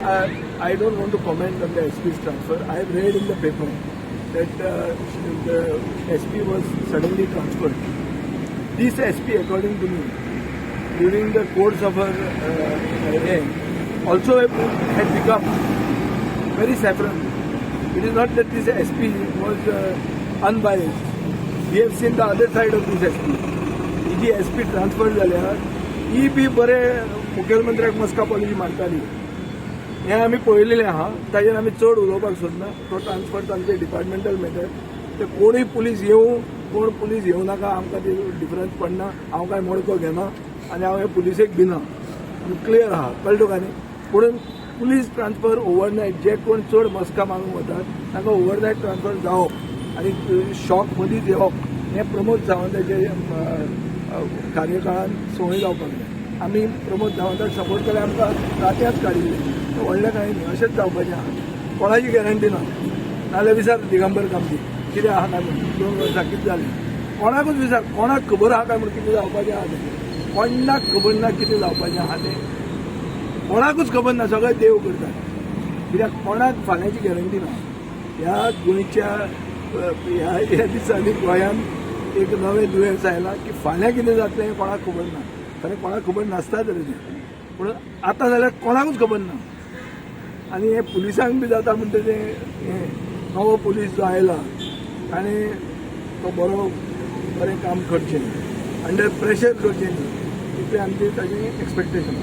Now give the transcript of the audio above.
I don't want to comment on the SP's transfer. I have read in the paper that the SP was suddenly transferred. This SP, according to me, during the course of her reign, also had become very saffron. It is not that this SP was unbiased. We have seen the other side of this SP. He G SP transfer जाल्या, ही बी बरे मुखेलमंत्र्याक मस्का policy मारताली, हें आमी पळयलेलें आहा. ताजेर आमी चड उलोवपाक सोदना. तो ट्रान्सफर तांचे डिपार्टमेंटल मॅटर. ते कोणूय पुलीस येवं, कोण पुलीस येवं नाका, आमकां ते डिफरन्स पडना. हांव कांय मडको घेना आनी हांव हे पुलिसेक भिना. क्लियर आहा, कळ्ळें तुका न्ही? पूण पुलीस ट्रान्सफर ओव्हरनायट, जे कोण चड मस्का मारूंक वतात तांकां ओव्हरनायट ट्रान्सफर जावप आनी शॉक मदींच येवप, हें प्रमोद सावंताचे कार्यकाळान संवय जावपाक जाय. आमी प्रमोद सावंताक सपोर्ट केल्यार आमकां रातयांच काडिल्लें. तें व्हडलें कांय न्ही, अशेंच जावपाचें आहा. कोणाची गॅरंटी ना. नाजाल्यार विचार दिगंबर कामती कितें आहा काय म्हणून. 2 वर्सां कितें जालें, कोणाकूच विचार. कोणाक खबर आहा काय म्हणून कितें जावपाचें आहा तें? कोणाक खबर ना कितें जावपाचें आहा तें. कोणाकूच खबर ना. सगळे देव करतात, कित्याक कोणाक फाल्यांची गॅरंटी ना. ह्या गोंयच्या ह्या ह्या दिसांनी गोंयांत एक नवें दुयेंस आयलां की फाल्यां कितें जातलें हें कोणाक खबर ना. खरें, कोणाक खबर नासता तरी तें, पूण आतां जाल्यार कोणाकूच खबर ना. आनी हे पुलिसांक बी जाता म्हणटा तें, हें नवो पुलीस जो आयला, ताणें तो बरो बरें काम करचें, अंडर प्रेशर करचें न्ही, इतलें आमचें ताजें एक्सपेक्टेशन.